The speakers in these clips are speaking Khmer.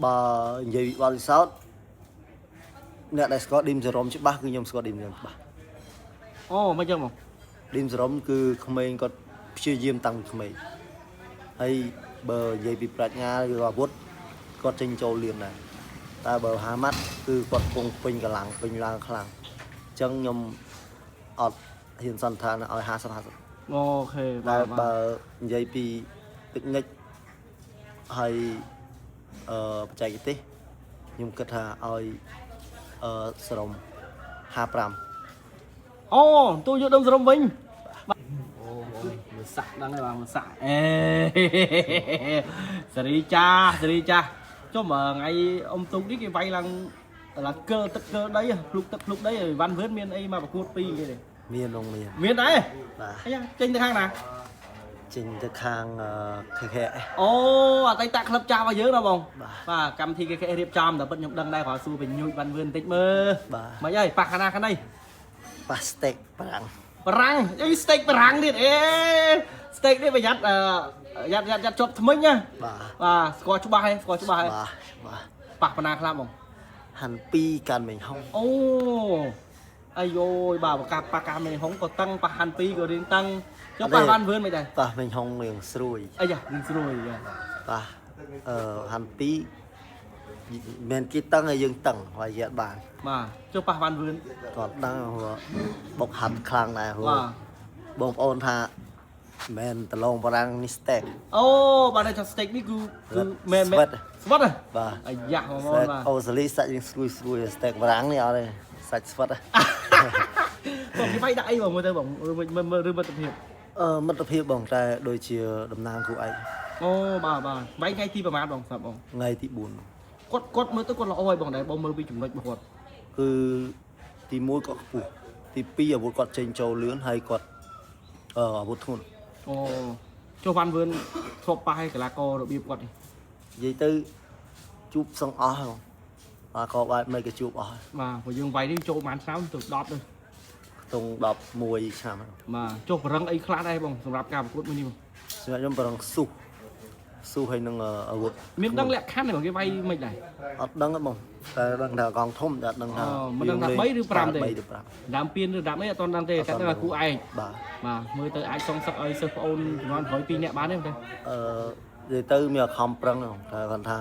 បើនិយាយពីបទពិសោធន៍អ្នកដែលស្គាល់ឌីមសរ៉ុមច្បាស់គឺខ្ញុំស្គាល់ឌីមសរ៉ុមច្បាស់ អូមិនចឹងបង ឌីមសរ៉ុមគឺក្មេងគាត់ព្យាយាមតាំងពីក្មេងហើយបើនិយាយពីប្រាជ្ញាឬអាវុធគាត់ចេញចូលលឿនដែរតែបើហាម៉ាត់គឺគាត់ពងពេញកម្លាំងពេញឡើងខ្លាំងអញ្ចឹងខ្ញុំអត់ហ៊ានសន្និដ្ឋានឲ្យ50 50 OK តែ បាទបាទ បើនិយាយពីតិចនិចហើយបច្ចេកទេសខ្ញុំគិតថាឲ្យសរុំ55 អូទូយកដុំសរុំវិញបាទអូបងមើលសាក់ដឹងហើយបាទមើលសាក់អេសេរីចាសេរីចាចុះមើលថ្ងៃអ៊ំទូកនេះគេវាយឡើងឡើងកិលទឹកកិលដីភ្លុកទឹកភ្លុកដីឲ្យវ៉ាន់វឿនមានអីមកប្រកួតពីរគេទេ មានងមាន មានដែរ បាទ អាយ៉ាចេញទៅខាងណា ចេញទៅខាង KKS អូអតីតក្លឹបចាស់របស់យើងណាបង បាទ បាទកម្មវិធីគេគេរៀបចំតែពិតខ្ញុំដឹងដែរគ្រាន់សួរបញ្ញូចវ៉ាន់វឿនបន្តិចមើល បាទ មិនអីប៉ះខាងណាខាងនេះ ប៉ាស្ទិកប្រាំង បារាំងអីស្តេកបារាំងទៀតអេស្តេកនេះប្រយ័ត្នអឺយ៉ាត់យ៉ាត់យ៉ាត់ជាប់ថ្មិញណា បាទ បាទស្គាល់ច្បាស់ហើយស្គាល់ច្បាស់ហើយ បាទបាទ ប៉ះប៉ុណ្ណាខ្លះបង ហាន់ពីរកាន់មេងហុង អូអាយយបាទបកាប៉ះកាមេហុងក៏តឹងប៉ះហាន់ពីរក៏រៀងតឹងចុះប៉ះវ៉ាន់វឿនមិនដែរ ប៉ះមេងហុងរៀងស្រួយ អាយ៉ារៀងស្រួយយ៉ា ប៉ះហាន់ពីរមិនគេតឹងឲ្យយើងតឹងហើយយកបាន បាទចុះប៉ះវ៉ាន់វឿន គាត់ដឹងបុកហាត់ខ្លាំងដែរព្រោះ បាទ បងប្អូនថាមិនមែនដលងបារាំងនេះស្តេក អូបាទតែថាស្តេកនេះគឺគឺមែនមែន ស្វិត ស្វិតហ៎ បាទ អាយ៉ាបងប្ ស្តេក អូនបាទ អូស្ត្រាលីសាច់យើងស្រួយស្រួយស្តេកបារាំងនេះអត់ទេសាច់ស្វិតហ៎ បងគេវាយដាក់អីបងមើលទៅបងឬមើលឬមិត្តភាព មិត្តភាពបងតែដូចជាតំណាងគ្រូឯក អូបាទបាទវាយថ្ងៃទីប្រហែលបងស្រាប់បង ថ្ងៃទី គាត់គាត់មើលទៅគាត់ល្អហើយបងដែរបងមើលពីចំណុចរបស់គាត់ 4គឺទី1គាត់ខ្ពស់ទី2អាវុធគាត់ចេញចូលលឿនហើយគាត់អាវុធធ្ងន់ អូចុះវ៉ាន់វឿនធ្លាប់ប៉ះឲ្យកីឡាកររបៀបគាត់នេះ និយាយទៅជួបសឹងអស់ហើយបងបាទក៏បែបមិនក៏ជួបអស់ហើយ បាទព្រោះយើងវាយនេះចូលប្រហែលឆ្នាំទៅ10ទៅ ខ្ទង់11ឆ្នាំហើយ បាទចុះប្រឹងអីខ្លះដែរបងសម្រាប់ការប្រកួតមួយនេះបង សម្រាប់ខ្ញុំប្រឹងស៊ុះស៊ុះហើយនឹងអាវុធ មានដឹងលក្ខខណ្ឌទេបងគេវាយមិនដែរ អត់ដឹងទេបងតែដឹងថាកង់ធំតែអត់ដឹងថា អូមិនដឹងថា3ឬ5ទេ 3ឬ5 ដើមពៀនឬដើមអីអត់ទាន់ដឹងទេតែដឹងថាគូឯង បាទ បាទមើលទៅអាចសងសឹកឲ្យសិស្សប្អូនជំនាន់ក្រោយ2នាក់បានទេបងទេ អឺនិយាយទៅមានខំប្រឹងហ្នឹងតែគាត់ថា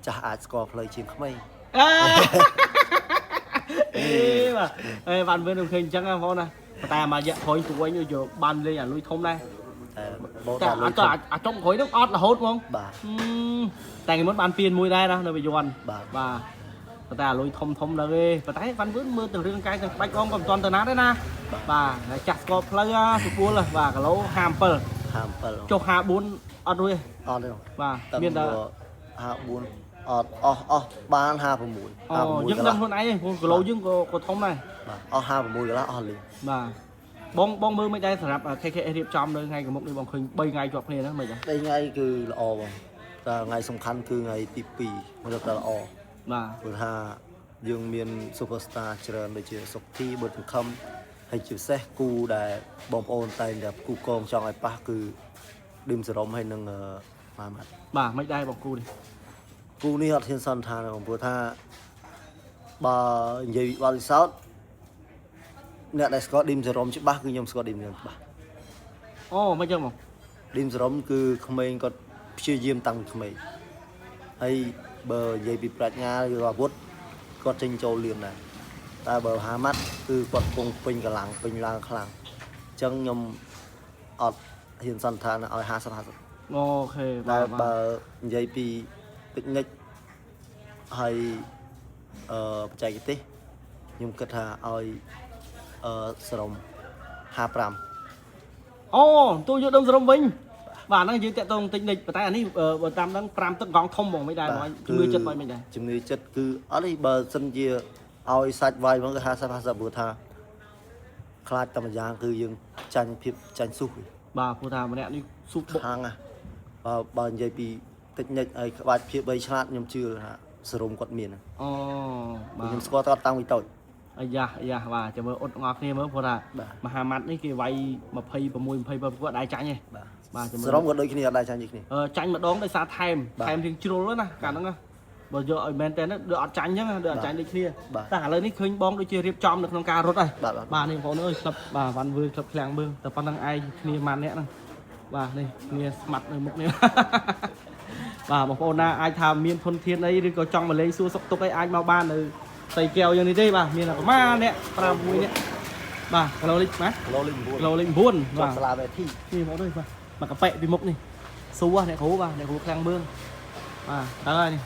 ចាស់អាចស្គាល់ផ្លូវជាងក្មេង អេអេបាទអេបានវិញខ្ញុំឃើញអញ្ចឹងណាបងប្អូនណាប៉ុន្តែមួយរយៈក្រោយគួយយកបានលេងអាលុយធំដែរ តែបង តែ តែលុយ អត់ទៅអាចុងក្រោយនោះអត់រហូតហ្មង បាទ ហឹមតែថ្ងៃមុនបានពៀនមួយដែរណានៅវិយ័ន បាទ បាទប៉ុន្តែអាលុយធំធំដល់ទេប៉ុន្តែវ៉ាន់វឿនមើលទៅរឿងកាយទាំងក្បាច់កងក៏មិនទាន់ទៅណាដែរណាបាទហើយចាស់ស្គាល់ផ្លូវសុពលបាទគីឡូ57 57 ចុះ54អត់រួចទេ អត់ទេបង បាទមានតែ 54អត់អស់អស់បាន56 អូ 56 យើងដឹងខ្លួនឯងទេព្រោះគីឡូយើងក៏ក៏ធំដែរ បាទអស់56កន្លះអស់លីង បាទបងបងមើលមិនដែរសម្រាប់ KKS រៀបចំនៅថ្ងៃកមុកនេះបងឃើញ3ថ្ងៃជាប់គ្នាហ្នឹងមិនដែរ តែថ្ងៃគឺល្អបងតែថ្ងៃសំខាន់គឺថ្ងៃទី2មកតែល្អ បាទ ព្រោះថាយើងមាន superstar ច្រើនដូចជាសុកធីបុត្រសង្ឃឹមហើយជាពិសេសគូដែលបងប្អូនតែងតែគូកងចង់ឲ្យប៉ះគឺឌឹមសរ៉ុមហើយនឹងម៉ាម៉ាត់ បាទមិនដែរបងគូនេះ គូនេះអត់ហ៊ានសន្និដ្ឋានទេបងព្រោះថាបើនិយាយពីបទពិសោធន៍អ្នកដែលស្គាល់ឌឹមសរ៉ុមច្បាស់គឺខ្ញុំស្គាល់ឌឹមសរ៉ុមច្បាស់ អូមិនចឹងបង ឌឹមសរ៉ុមគឺក្មេងគាត់ព្យាយាមតាំងពីក្មេងហើយបើនិយាយពីប្រាជ្ញាឬអាវុធគាត់ចេញចូលលឿនដែរតែបើហាម៉ាត់គឺគាត់ពងពេញកម្លាំងពេញឡើងខ្លាំងអញ្ចឹងខ្ញុំអត់ហ៊ានសន្និដ្ឋានឲ្យ50 50 OK តែ បាទបាទ បើនិយាយពីតិចនិចហើយបច្ចេកទេសខ្ញុំគិតថាឲ្យសរុំ55 អូទូយកដុំសរុំវិញបាទហ្នឹងយើងតាក់ទងតិចនិចប៉ុន្តែអានេះបើតាមហ្នឹង5ទឹកកងធំហ្មងមិនដែរបងជំនឿចិត្តបងមិនដែរ ជំនឿចិត្តគឺអត់ទេបើសិនជាឲ្យសាច់វាយហ្មងគឺ50 50ព្រោះថាខ្លាចតែម្យ៉ាងគឺយើងចាញ់ភាពចាញ់ស៊ុះ បាទព្រោះថាម្នាក់នេះស៊ូបុក ខាងណាបើបើនិយាយពីតិចនិចឲ្យក្បាច់ភាពបីឆ្លាតខ្ញុំជឿថាសរុំគាត់មាន អូបាទ ខ្ញុំស្គាល់គាត់តាំងពីតូច អាយ៉ាអាយ៉ាបាទចាំមើលអ៊ុតទាំងអស់គ្នាមើលព្រោះថា បាទ មហាម៉ាត់នេះគេវាយ26 27គាត់ដែរចាញ់ទេ បាទ បាទចាំមើល សរុំក៏ដូចគ្នាអត់ដែរចាញ់ដូចគ្នា អឺចាញ់ម្ដងដោយសារថែម បាទ ថែមរៀងជ្រុលណាកាលហ្នឹងណា បើយកឲ្យមែនតើដូចអត់ចាញ់អញ្ចឹងដូចអត់ចាញ់ដូចគ្នា បាទ តែឥឡូវនេះឃើញបងដូចជារៀបចំនៅក្នុងការរត់ហើយ បាទបាទ បាទនេះបងប្អូនអើយក្លឹបបាទវ៉ាន់វើក្លឹបឃ្លាំងមើងតែប៉ុណ្្នឹងឯងគ្នាម៉ានអ្នកហ្នឹងបាទនេះគ្នាស្មាត់នៅមុខនេះ បាទបងប្អូនណាអាចថាមានធនធានអីឬក៏ចង់មកលេងសួរសុខទុក្ខអីអាចមកបាននៅស្រីកែវយ៉ាងនេះទេបាទមានតែប្រហែលអ្នក5 6អ្នកបាទគីឡូលេខណា គីឡូលេខ គីឡូលេខ9 9ជា បាទ ប់សាលាវេធី នេះបងប្អូនអើយបាទមកកាប៉ែពីមុខនេះសួរអ្នកគ្រូបាទអ្នកគ្រូឃ្លាំងមើងបាទដល់ហើយនេះ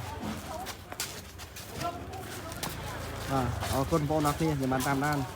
បាទអរគុណបងប្អូនអរគ្នាដែលបានតាមដាន។